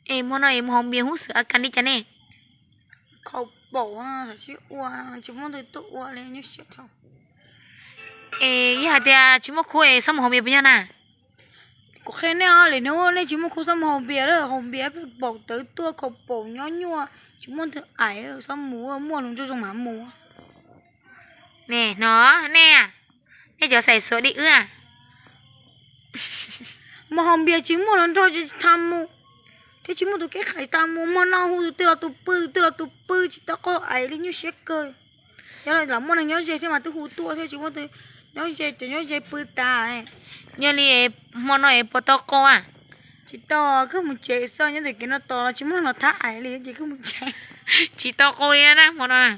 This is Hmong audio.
Es hmo no es mus haus npias huv xwm a kas li cas ne? Khaus paum, tsis ua, tsis muaj leej twg tuaj ua li, nyuaj siab dhau. Es yog hais tias tsis muaj khub es txhob mus haus npias puas yog na? Kuv qhia nej os, lwm hnub nej tsis muaj khub txhob mus haus npias, haus npias pheej paum tawv tuaj khaus paum nyob nyuaj, tsis muaj leej twg aim, txhob mus, muaj hluas nraug zoo mas mus. Ne no, nej, nej cov xaim xuav li wb na. Mus haus npias tsis muaj hluas nraug ces tsis tas mus, thiab tsis muaj tus kev qhais tas mus. Hmo no hu tus twg los tus pw, tus twg los tus pw, tsis tau qaug aim li, nyuaj siab kawg. Yog lam muaj neeg nyob ze thiab mas twb hu tuaj thiab, tsis muaj tus nyob ze, cov nyob ze pw tas. Yog li hmo no es puas tau qaug a? Tsis tau, kawg mus tsev xwb, nyob ntawm kev no tos los tsis muaj neeg los thab aim li ces kawg mus tsev. Tsis tau qaug li na hmo no na.